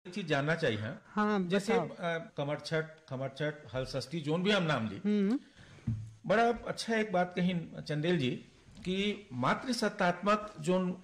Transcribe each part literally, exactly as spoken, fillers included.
एक चीज जानना चाहिए, हाँ? हाँ, जैसे, बताओ। अ, कमरछठ, खमरछठ, हलषष्ठी, जोन भी हम नाम ली। हम्म। बड़ा अच्छा एक बात कही चंदेल जी कि मातृसत्तात्मक जोन, अ,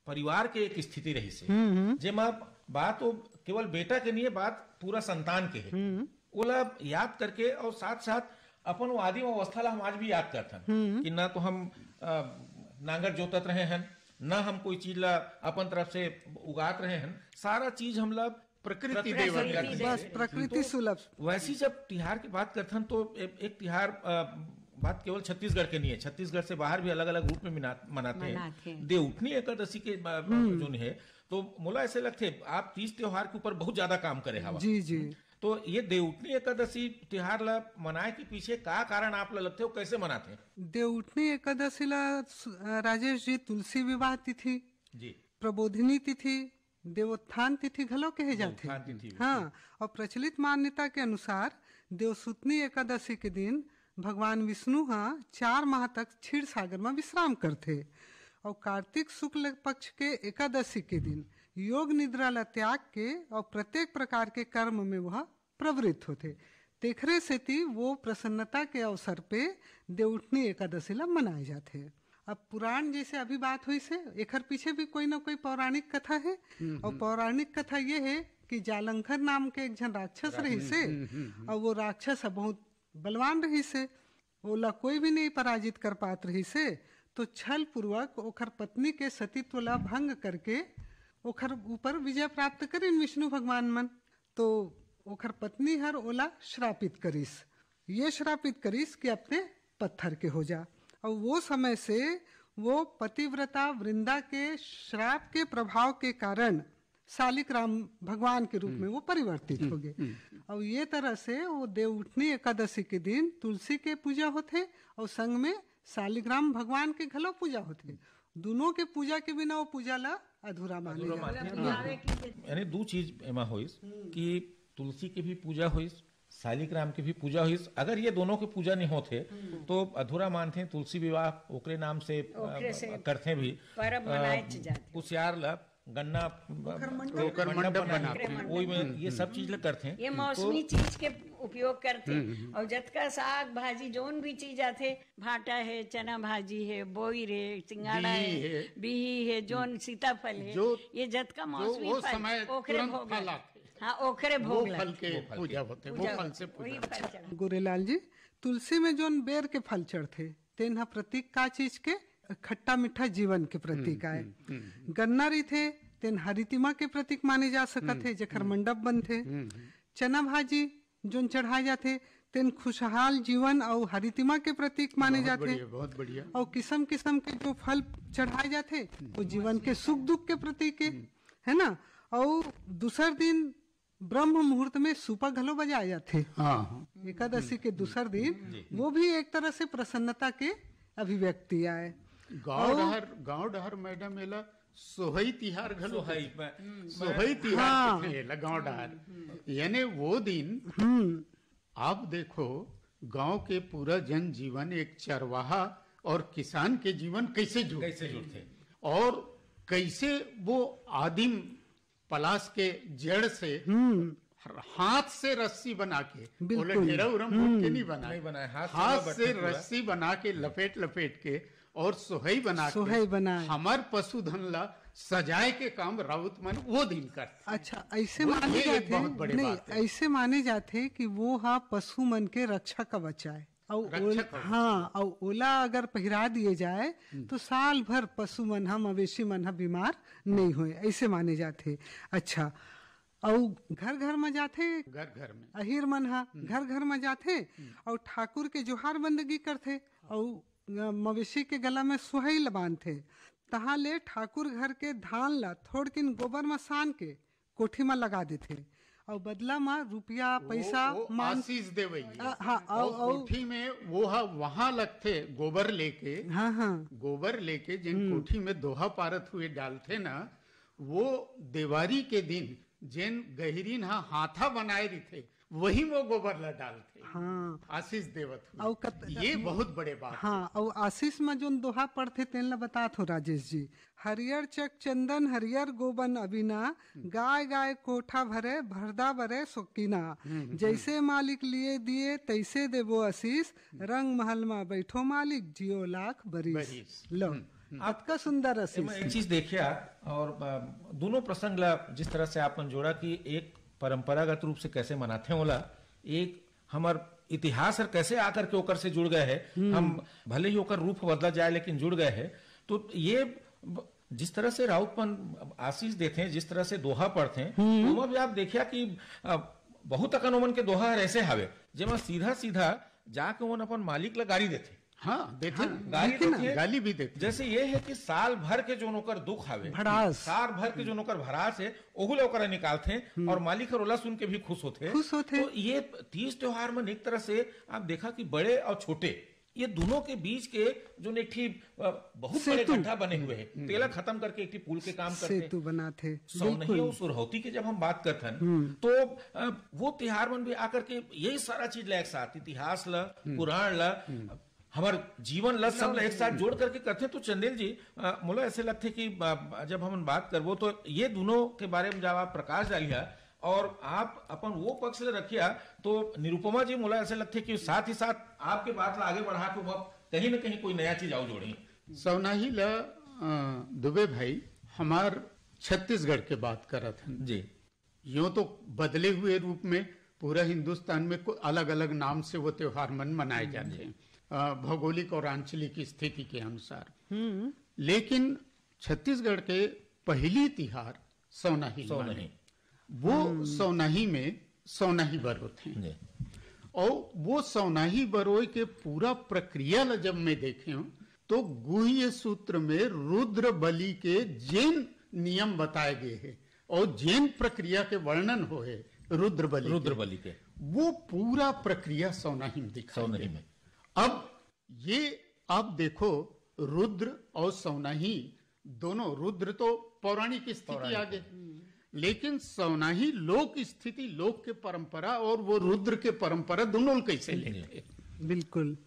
परिवार के एक स्थिति रहिस हे, हम्म, हम्म। जेमा बात वो केवल बेटा के नहीं है, बात पूरा संतान के है। हम्म। ओला याद करके और साथ-साथ अपन वो आदिम अवस्था ला हम आज भी याद करथन हम्म। कि ना तो हम, अ, नांगर जोतत रहे हन, ना हम कोई चीज ला अपन तरफ से उगात रहे हन, सारा चीज हमला प्रकृति प्रकृति देवत प्रकृति करथे। बस, प्रकृति तो सुलभ। वैसी जब तिहार की बात करथन तो ए-, एक तिहार, अ, बात केवल छत्तीसगढ़ के नहीं है, छत्तीसगढ़ से बाहर भी अलग-अलग रूप में मिना-, मनाते हैं। मनाते हैं। देवउठनी एकादशी के, अ, हम्म। जो नहीं है, तो मोला ऐसे लगथे आप तीज त्योहार के ऊपर बहुत ज्यादा काम करे हवा। जी, जी। तो ये देवउठनी एकादशी तिहार ला मनाए के पीछे का कारण आप ला लगथे, वो कैसे मनाथे? देवउठनी एकादशी ला सु-, अ, राजेश जी, तुलसी विवाह तिथि, जी। प्रबोधिनी तिथि, देवोत्थान तिथि घलो कहे जाथे। देवोत्थान तिथि भी। हाँ, और प्रचलित मान्यता के अनुसार देवसुतनी एकादशी के दिन भगवान विष्णु ह चार माह तक क्षीर सागर म विश्राम करथे। और कार्तिक शुक्ल पक्ष के एकादशी के दिन योग निद्रा ला त्याग के और प्रत्येक प्रकार के कर्म में वह प्रवृत्त होथे। तेखरे सेती वो प्रसन्नता के अवसर पे देवउठनी एकादशी ला मनाए जाथे। अब पुराण जैसे अभी बात होइस हे, एखर पीछे भी कोई ना कोई पौराणिक कथा है। हम्म, और हम्म। पौराणिक कथा ये है कि जालंधर नाम के एक झन राक्षस राक्षस। रहिस हे, हम्म, हम्म, हम्म। और वो राक्षस ह बहुत बलवान रहिस हे, ओला कोई भी नहीं पराजित कर पात रहिस हे, तो छल पूर्वक ओखर पत्नी के सतीत्व ला भंग करके ओखर ऊपर विजय प्राप्त करिन विष्णु भगवान मन। तो ओखर पत्नी हर ओला श्रापित करिस, ये श्रापित करिस कि अपने पत्थर के हो जा। और वो समय से वो पतिव्रता वृंदा के श्राप के प्रभाव के कारण सालिक राम भगवान के रूप में वो परिवर्तित हो गए। और ये तरह से वो देवउठनी एकादशी के दिन तुलसी के पूजा होथे और संग में सालिग्राम भगवान के घलो पूजा होथे। दोनों के पूजा के बिना वो पूजा ला अधूरा माने अधूरा जाथे। माने। हाँ। यानी दू चीज एमा होइस कि तुलसी के भी पूजा होइस, सालिग्राम के भी पूजा होइस। अगर ये दोनों के पूजा नहीं होथे, तो अधूरा मानथे। तुलसी विवाह ओकरे नाम से, ओकरे से अ, करथे भी। परब अ, मनाए जाथे। कुसियार ला गन्ना ओकर मंडप ओकर मंडप मंडप बना बनाथे। के, ओई में ये सब चीज ल करथे। ये तो मौसमी चीज के उपयोग करथे। हम्म, हम्म। और जतका साग भाजी, जोन भी चीज आथे, भांटा है, चना भाजी है, बोईर है, सिंगाड़ा बिही है, है। बिही है, जोन सीताफल है, जो, ये जतका जो मौसमी वो फल, समय ओकरे तुरंत भोग फल लगे। आथे। हाँ, ओकरे वो भोग फल लगे। के वो फल पूजा के। होथे, वो पूजा फल से होथे, पूजा वही होथे। फल चढ़ा। गोरेलाल जी, तुलसी में जोन बेर के फल चढ़थे, तेन ह प्रतीक का चीज के? खट्टा मीठा जीवन के प्रतीक हम्म, आय। हम्म, हम्म। गन्ना रहिथे, तेन ह रितिमा के प्रतीक माने जा सकत हम्म, हे, जेखर हम्म। मंडप बनथे। हम्म, हम्म। चना भाजी जोन चढ़ाए जाथे, तेन खुशहाल जीवन अउ हरितिमा के प्रतीक माने बहुत जाथे। बढ़िया, बहुत बढ़िया। अउ किसम किसम के जो फल चढ़ाए जाथे, वो जीवन के सुख दुख के प्रतीक हे, हम्म। है ना? अउ दूसर दिन ब्रह्म मुहूर्त में सूपा घलो बजाए जाथे। हाँ, हाँ। एकादशी के दूसर दिन, जी। वो भी एक तरह से प्रसन्नता के अभिव्यक्ति आय। गांव अउ डहर, गांव डहर, मैडम, एला सोहई तिहार घलो सोहई, कहिथे। मैं, सोहई मैं तिहार हाँ। कहिथे एला गांव डहर। यानी वो दिन हम्म। आप देखो, गांव के पूरा जनजीवन एक चरवाहा और किसान के जीवन कैसे जुड़थे। कैसे जुड़थे। और कैसे वो आदिम पलाश के जड़ से हम्म। हाथ से रस्सी बना के, बिल्कुल। ओला ढेरा उरम बूट के हम्म। नहीं बनाए। नहीं बनाए, हाथ से हाथ से बट्ठा पूरा। रस्सी बना के, लपेट लपेट के और सोहई बना के सोहई बनाए। हमर पशुधन ला सजाए के काम राउत मन वो दिन करथे। अच्छा, ऐसे वो माने ये एक जाथे, बहुत बड़े नहीं, बात है। ऐसे माने जाथे कि वो हा पशु मन के रक्षा कवच आय। अउ रक्षा ओल-, कवच। हाँ, अउ ओला अगर पहिरा दिए जाए, हम्म। तो साल भर पशु मन ह, मवेशी मन ह बीमार नहीं होए, ऐसे माने जाथे। अच्छा, अउ घर घर म जाथे, घर घर में। अहीर मन ह हम्म। घर घर म जाथे, हम्म। अउ ठाकुर के जोहार बंदगी करथे, अउ, अ, मवेशी के गला में सुहाई ल बांधथे। तहाँ ले ठाकुर घर के धान ला थोड़किन गोबर म सान के कोठी म लगा देथे, अउ बदला म रुपया, वो, पैसा वो मांग आशीष देवई। अ, हाँ, अउ, अउ अउ कोठी में वो ह-, वहाँ लगथे गोबर लेके। हाँ, हाँ। गोबर लेके जेन हम्म। कोठी में दोहा पारत हुए डालथे ना, वो देवारी के दिन जेन गहिरीन ह हाथा बनाए रिथे, वही वो गोबर ला डालथे। हाँ। आशीष देवत हुए। अउ कत-, ये बहुत बड़े बात हाँ, हे। अउ आशीष में जोन दोहा पढ़थे, तेन ला बतात हो, राजेश जी। "हरियर चक चंदन, हरियर गोबन अबिना, गाय गाय कोठा भरे, भरदा बरे सोकिना। हम्म, हम्म। जैसे मालिक लिए दिए, तैसे देबो आशीष, रंग महल में बैठो मालिक, जियो लाख बरिस।" बरिस। लो, हम्म, हम्म। अतका सुंदर आशीष। एमा एक चीज देखिया, और, अ, दोनों प्रसंग ला जिस तरह से आपने जोड़ा कि एक परंपरागत रूप से कैसे मनाथे ओला, एक हमर इतिहास हर कैसे आकर के ओकर से जुड़ गए हे। हम्म। हम भले ही ओकर रूप बदला जाए, लेकिन जुड़ गए हे। तो ये ब-, जिस तरह से राउत मन आशीष देथे, जिस तरह से दोहा पढ़थे, हम्म। ओमा भी आप देखिया कि, अ, बहुत अकन ओमन के दोहा हर ऐसे हावे, जेमा सीधा सीधा जाके ओमन अपन मालिक ला गारी देथे। हाँ, देथे हाँ, ना। गाली देथे ना। गाली भी देथे। जैसे ये हे कि साल भर के जोन ओकर दुख हावे, भड़ास। साल भर के जोन ओकर भड़ास हे, ओहू ला ओकरा निकालथे, हम्म। और मालिक हर ओला सुन के भी खुश होथे। खुश होथे। तो ये तीज त्योहार में एक तरह से आप देखा कि बड़े और छोटे, ये दोनों के बीच के जोन एक ठी, अ, बहुत बड़े सेतु। गड्ढा बने हुए हे, हम्म। तेला खत्म करके एक ठी पुल के काम करथे। सेतु बनाथे। सौनही बिल्कुल। और सुरहौती के जब हम बात करथन, हम्म। तो, अ, वो तिहार मन भी आकर के यही सारा चीज ला एक साथ, इतिहास ला, हम्म। पुराण ला, हम्म। हमर जीवन ला, सब ला एक साथ जोड़ करके करथे। तो चंदेल जी, अ, मोला ऐसे लगथे कि, अ, जब हमन बात करबो, तो ये दोनों के बारे में जब आप प्रकाश डालिया और आप अपन वो पक्ष ला रखिया, तो निरुपमा जी, मोला ऐसे लगथे कि साथ ही साथ आपके बात ला आगे बढ़ा के वो कहीं ना कहीं कोई नया चीज आउ जोड़ही। सौनाही ला, अ, दुबे भाई, हमार छत्तीसगढ़ के बात करत हन। जी। यूं तो बदले हुए रूप में पूरा हिंदुस्तान में को-, अलग-अलग नाम से वो त्योहार मन मनाए हम्म, जाते जी। हैं, अ, भौगोलिक और आंचलिक स्थिति के अनुसार। हम्म। लेकिन छत्तीसगढ़ के पहली तिहार सौनाही सौनाही। माने। वो हम्म। सौनाही में सौनाही बरोथे। जी। और वो सौनाही बरोय के पूरा प्रक्रिया ला जब मैं देखे हूँ, तो गुह्य सूत्र में रुद्र बलि के जेन नियम बताए गए हैं और जेन प्रक्रिया के वर्णन हो है रुद्र बलि रुद्र के, बलि के। वो पूरा प्रक्रिया सौनाही में दिखाई सौनाही गई। में। अब ये आप देखो, रुद्र और सौनाही दोनों, रुद्र तो पौराणिक स्थिति पौराणिक आ गई, लेकिन सौनाही लोक स्थिति, लोक के परंपरा और वो रुद्र के परंपरा दोनों कैसे लेते हैं? बिल्कुल।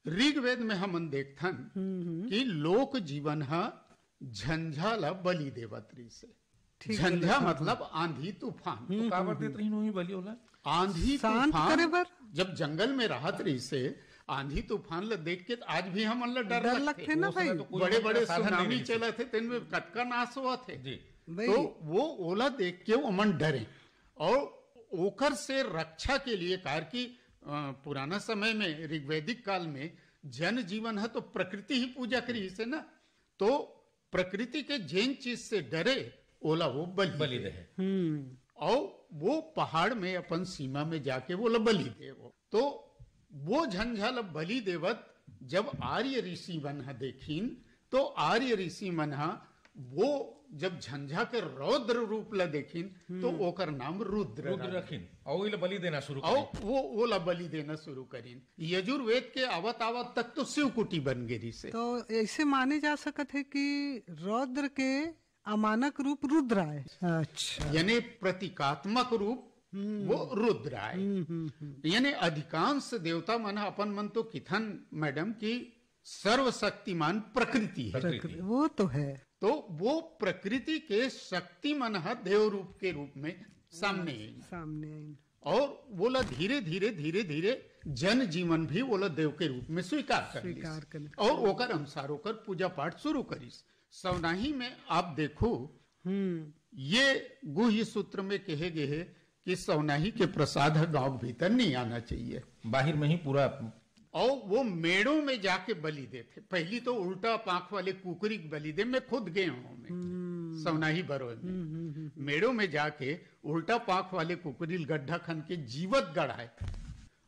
ऋग्वेद में हमन देखथन हम्म, हम्म। कि लोक जीवन ह झंझा ला बलि देवत रहिसे। ठीक झंझा बोले, मतलब आंधी तूफान। तो काबर देत रहिन होही बलि ओला? आंधी शांत तूफान करे बर। जब जंगल में रहत रहिसे, आंधी तूफान ला देख के त आज भी हमन ला डर डर लगथे। लगथे ना वो समय भाई। तो कोई बड़े-बड़े साधन नहीं सुनामी रहिसे। चलत हे, तेन में कतका नाश होवत हे। जी। भाई। तो वो ओला देख के ओमन डरे और ओकर से रक्षा के लिए, कार कि, अ, पुराना समय में, ऋग्वैदिक काल में, जन जीवन ह तो प्रकृति ही पूजा करिसे ना, तो प्रकृति के जेन चीज से डरे, ओला वो बलि बलि दे। दे। हम्म। और वो पहाड़ में अपन सीमा में जाके वो ला बलि दे वो। तो वो झंझा ला बलि देवत जब आर्य ऋषि मन ह देखिन, तो आर्य ऋषि मन ह वो जब झंझा के रौद्र रूप ला देखिन, तो हम्म। ओकर नाम रुद्र रुद्र रखिन। रखिन। और ओइला बलि देना शुरू और करिन। वो, ओला बलि देना शुरू करिन। यजुर्वेद के आवत आवत तक तो शिव कुटी बन गे रहिसे। तो ऐसे माने जा सकत है कि रौद्र के अमानक रूप रुद्र आय। अच्छा। यानी प्रतीकात्मक रूप हम्म। वो रुद्र आय। हम्म, हम्म, हम्म। यानी अधिकांश देवता मन ह अपन मन तो किथन, मैडम, कि सर्वशक्तिमान प्रकृति है। प्रकृति। प्रकृति, वो तो है। तो वो प्रकृति के शक्ति मन ह देव रूप के रूप में सामने आइन। सामने आइन। और वोला धीरे-धीरे, धीरे-धीरे जन जीवन भी वोला देव के रूप में स्वीकार कर लीस। स्वीकार कर लीस। और ओकर अनुसार ओकर पूजा पाठ शुरू करिस। सौनाही में आप देखो, हम्म। ये गुह्य सूत्र में कहे गए है कि सौनाही के प्रसाद ह गांव के भीतर नहीं आना चाहिए। बाहिर में ही पूरा। और वो मेड़ों में जाके बलि देथे। पहली तो उल्टा पांख वाले कुकरी के बलि दे, मैं खुद गए हूं, मैं हम्म। सौनाही बरोय में। हम्म, हम्म, हम्म। मेड़ों में जाके उल्टा पांख वाले कुकरी ल गड्ढा खन के जीवत गड़ाए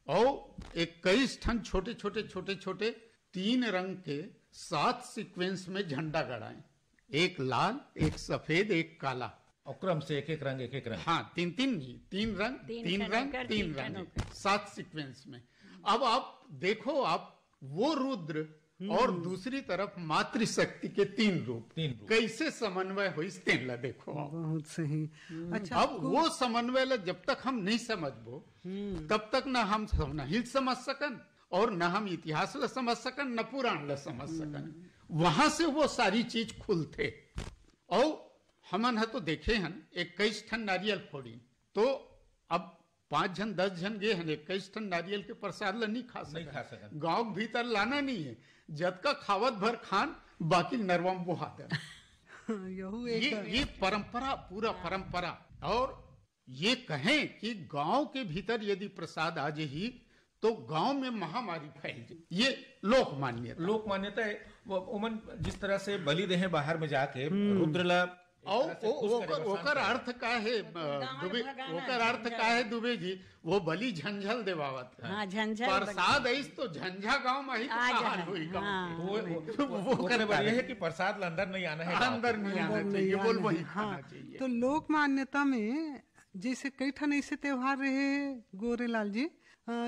और इक्कीस ठन छोटे छोटे, छोटे छोटे तीन रंग के सात सीक्वेंस में झंडा गड़ाए, एक लाल, एक सफेद, एक काला। और क्रम से एक एक रंग, एक एक रंग। हाँ, तीन तीन नहीं, तीन रंग, तीन तीन रंग, होकर, तीन तीन रंग, होकर। सात सीक्वेंस में। अब आप देखो, आप वो रुद्र और दूसरी तरफ मातृशक्ति के तीन रूप, तीन रूप। कैसे समन्वय होइस, तेन ला देखो। बहुत सही। अच्छा, अब वो समन्वय ला जब तक हम नहीं समझबो, तब तक ना हम नहीं समझ सकन और ना हम इतिहास ला समझ सकन, ना पुराण ला समझ सकन। वहां से वो सारी चीज खुलथे। और हमन ह तो देखे हन, इक्कीस ठन नारियल फोड़िन, तो अब पांच झन, दस झन गे हन, इक्कीस ठन नारियल के प्रसाद ला नहीं खा नहीं सकन। खा सकन। गांव के भीतर लाना नहीं है, जतका खावत भर खान, बाकी नरवा म बोहा दे। यहू एक ये, ये परंपरा, पूरा परंपरा। और ये कहें कि गांव के भीतर यदि प्रसाद आ जाही, तो गांव में महामारी फैल जाए, ये लोक मान्यता। लोक मान्यता है। वो, ओमन जिस तरह से बलि देहे बाहर में जाके, रुद्र ला एक और तरह से वो, खुश वो, करे बर, ओकर शांत करे। अर्थ का है, अ, गांव दुबे, भगाना, ओकर अर्थ झंझल। का है दुबे जी, वो बलि झंझल देवावत है। हाँ, झंझल प्रसाद बलि। आइस तो झंझा गांव में ही तो आ कहार जाए। हुई गांव हाँ। के। वो, वो, वो, वो वो ओकर करे बर ये कारण। है कि प्रसाद ला अंदर नहीं आना है, गांव अंदर के। नहीं आना अंदर चाहिए, नहीं बोल आना वही है। खाना हाँ। चाहिए। तो लोक मान्यता में जैसे कई ठन ऐसे त्योहार रहे, गोरेलाल जी, अ,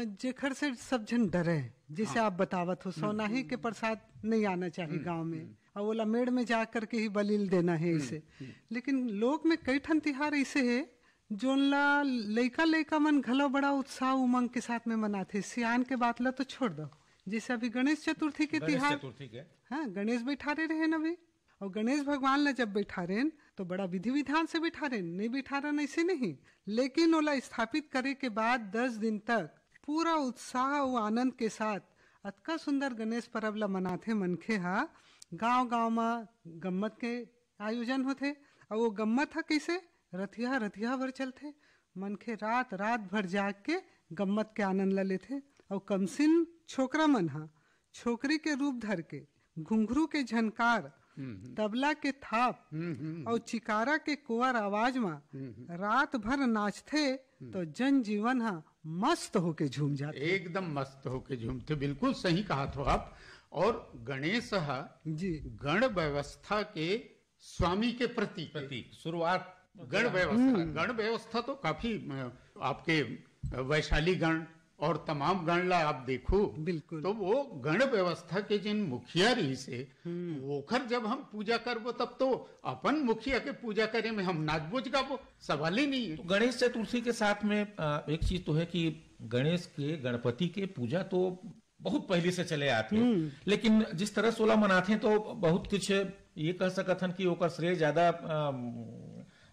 जेखर से सब झन डरे, जैसे हाँ। आप बतावत हो, हम्म। सौनाही के प्रसाद नहीं आना चाहिए हम्म, गांव में, हम्म। और ओला मेड़ में जा करके ही बलिल देना है हम्म, इसे। हम्म। लेकिन लोक में कई ठन तिहार ऐसे है, जोन ला लइका लइका मन घलो बड़ा उत्साह उमंग के साथ में मनाथे। सियान के बात ला तो छोड़ दो, जैसे अभी गणेश चतुर्थी के गणेश तिहार, चतुर्थी के। हाँ, गणेश बैठारे रहे न अभी, और गणेश भगवान ला जब बैठारेन तो बड़ा विधि विधान से बैठारेन, नहीं बैठारन ऐसे नहीं, लेकिन ओला स्थापित करे के बाद दस दिन तक पूरा उत्साह अउ आनंद के साथ अतका सुंदर गणेश परब ला मनाथे मनखे हा। गांव-गांव म गम्मत के आयोजन होथे, अउ वो गम्मत ह कइसे? रतिहा, रतिहा भर चलथे। मनखे रात, रात भर जाग के गम्मत के आनंद ला लेथे। अउ कमसिन छोकरा मन ह छोकरी के रूप धर के घुंघरू के झनकार, हम्म, हम्म। तबला के थाप हम्म, हम्म, हम्म। अउ चिकारा के कोर आवाज म हम्म, हम्म। रात भर नाचथे, हम्म। तो जनजीवन ह मस्त होके झूम जाथे। एकदम मस्त होके झूमथे, बिल्कुल सही कहा थो आप। और गणेश ह जी। गण व्यवस्था के स्वामी के प्रतीक है। प्रतीक, शुरुआत। गण व्यवस्था, हम्म। गण व्यवस्था तो काफी, अ, आपके वैशाली गण और तमाम गण ला आप देखो, बिल्कुल। तो वो गण व्यवस्था के जिन मुखिया रहिसे, हम्म। ओखर जब हम पूजा करबो, तब तो अपन मुखिया के पूजा करे में हम नाचबो गाबो, सवाल ही नहीं है। तो गणेश चतुर्थी के साथ में, अ, एक चीज तो है कि गणेश के, गणपति के पूजा तो बहुत पहले से चले आत हे, हम्म। लेकिन जिस तरह से ओला मनाथे तो बहुत कुछ ये कह सकत हन कि ओकर श्रेय ज्यादा, अम,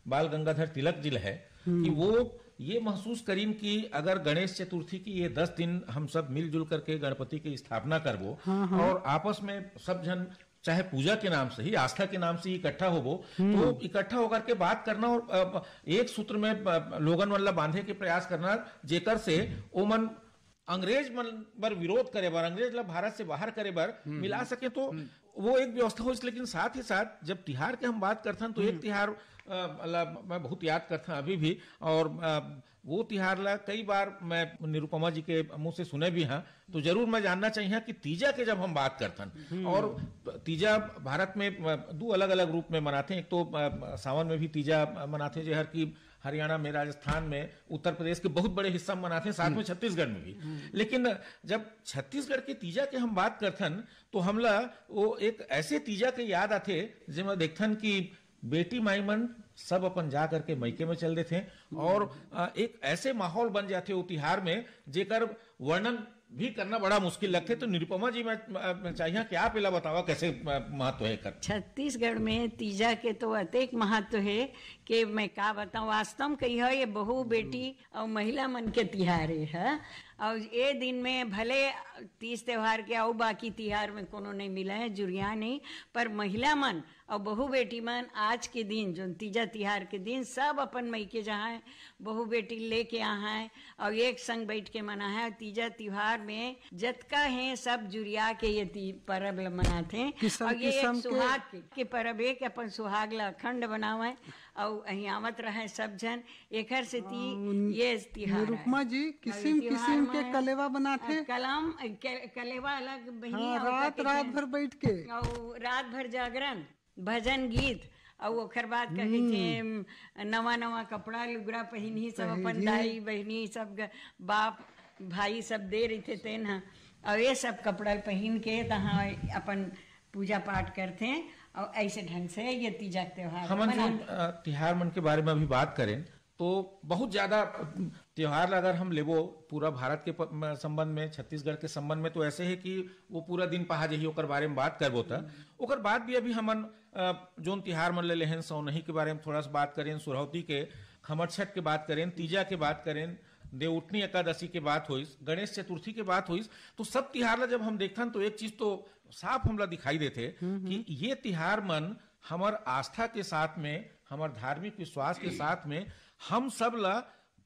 बाल गंगाधर तिलक जी ल है हम्म। कि वो ये महसूस करीन कि अगर गणेश चतुर्थी की ये दस दिन हम सब मिलजुल करके गणपति की स्थापना करबो हाँ, हाँ। और आपस में सब झन चाहे पूजा के नाम से ही, आस्था के नाम से ही इकट्ठा होबो, हम्म। तो इकट्ठा होकर के बात करना और, अ, एक सूत्र में, अ, लोगन मन ला बांधे के प्रयास करना, जेकर से ओमन अंग्रेज मन बर विरोध करे बर, अंग्रेज ला भारत से बाहर करे बर हम्म। मिला सके, तो हम्म। वो एक व्यवस्था होइस। लेकिन साथ ही साथ जब तिहार के हम बात करथन, तो एक हम्म। तिहार, अ, ला मैं बहुत याद करथन अभी भी, और, अ, वो तिहार ला कई बार मैं निरुपमा जी के मुंह से सुने भी हाँ, तो जरूर मैं जानना चाहिए कि तीजा के जब हम बात करथन, हम्म। और तीजा भारत में, अ, दो अलग-अलग रूप में मनाथे। एक तो, अ, सावन में भी तीजा मनाथे, जेहर की हरियाणा में, राजस्थान में, उत्तर प्रदेश के बहुत बड़े हिस्सा में मनाथे, साथ में हम्म। छत्तीसगढ़ में भी। हम्म। लेकिन जब छत्तीसगढ़ के तीजा के हम बात करथन, तो हमला वो एक ऐसे तीजा के याद आथे, जेमा देखथन कि बेटी माई मन सब अपन जा करके मइके में चल देथे और, अ, एक ऐसे माहौल बन जाथे वो तिहार में, जेकर वर्णन भी करना बड़ा मुश्किल लगथे। तो निरुपमा जी, मैं, मैं चाहिए कि आप एला बतावा, कैसे, अ, महत्व है एकर? छत्तीसगढ़ में तीजा के तो अतेक महत्व है कि मैं का बताऊं, वास्तव में कही है, ये बहू बेटी और महिला मन के तिहार है। और ये दिन में भले तीज त्योहार के अउ बाकी तिहार में कोनो नहीं मिला है, जुरिया नहीं, पर महिला मन अउ बहू बेटी मन आज के दिन, जोन तीजा तिहार के दिन, सब अपन मइके जहाँ है, बहू बेटी लेके आ है और एक संग बैठ के मना है। और तीजा तिहार में जतका है, सब जुरिया के ये ती-, परब ल मनाथे। किसम और ये एक किसम के सुहाग के, के परब है कि अपन सुहाग ल अखंड बनावे और अहियावत रहे सब झन। एकर सेती हाँ, उन-, ये तिहार निरुपमा है। जी, और किसिम ये तिहार किसिम के में कलेवा बनाथे। कलम, के-, कलेवा अलग बहिनी हाँ, और रात, कथे रात भर बैठ के। और रात भर जागरण। भजन गीत, अउ ओखर बाद कही हम्म। के, "नवा नवा कपड़ा लुगरा पहिनही, सब अपन पहिनही। दाई बहिनी, सब ग-, बाप भाई सब दे रहिथे तेन ह।" अउ ये सब कपड़ा ल पहिन के तहाँ अपन पूजा पाठ करथे अउ ऐसे ढंग से ये तीजा के त्योहार हमन जो मनाथे। अ, तिहार मन के बारे में अभी बात करें तो बहुत ज्यादा, अ, त्योहार ला अगर हम लेबो पूरा भारत के प-, म-, संबंध में, छत्तीसगढ़ के संबंध में तो ऐसे है कि वो पूरा दिन पहा जही, ओकर बारे में बात करबो त ओकर बाद भी अभी हमन अ, जोन तिहार मन ले लेहन, सौनही के बारे में थोड़ा सा बात करें, सुरहौती के, खमरछठ के बात करें, तीजा के बात करें, देवउठनी एकादशी के बात होइस, गणेश चतुर्थी के बात होइस, तो सब तिहार ला जब हम देखथन तो एक चीज तो साफ हमला दिखाई देथे कि ये तिहार मन हमर आस्था के साथ में, हमर धार्मिक विश्वास के साथ में हम सब ला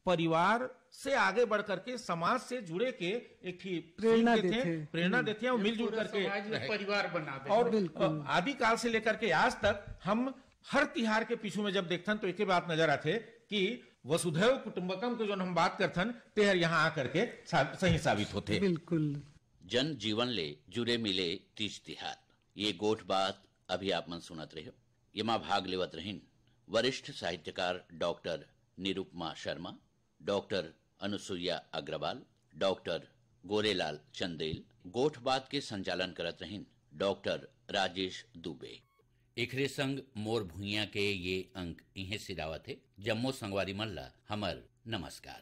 परिवार से आगे बढ़ करके समाज से जुड़े के एक ठी प्रेरणा सीख देथे, देथे। प्रेरणा देथे और मिलजुल पूरा करके समाज में रहे। परिवार बना दे। और बिल्कुल। अ, आदिकाल से लेकर के आज तक हम हर तिहार के पीछू में जब देखथन तो एक ही बात नजर आथे कि वसुधैव कुटुंबकम के जोन हम बात करथन तेहर यहाँ आकर के सा-, सही साबित होथे। बिल्कुल। जन जीवन ले जुरे मिले तीज तिहार, ये गोठ बात अभी आप मन सुनत रहे। येमा भाग लेवत रहिन वरिष्ठ साहित्यकार doctor Nirupama Sharma, doctor Anusuiya Agrawal, doctor Gorelal Chandel. गोठ बात के संचालन करत रहिन डॉक्टर राजेश दुबे। एकरे संग मोर भुइयां के ये अंक इहें सिरावत हे। जम्मो संगवारी मन ला हमर नमस्कार।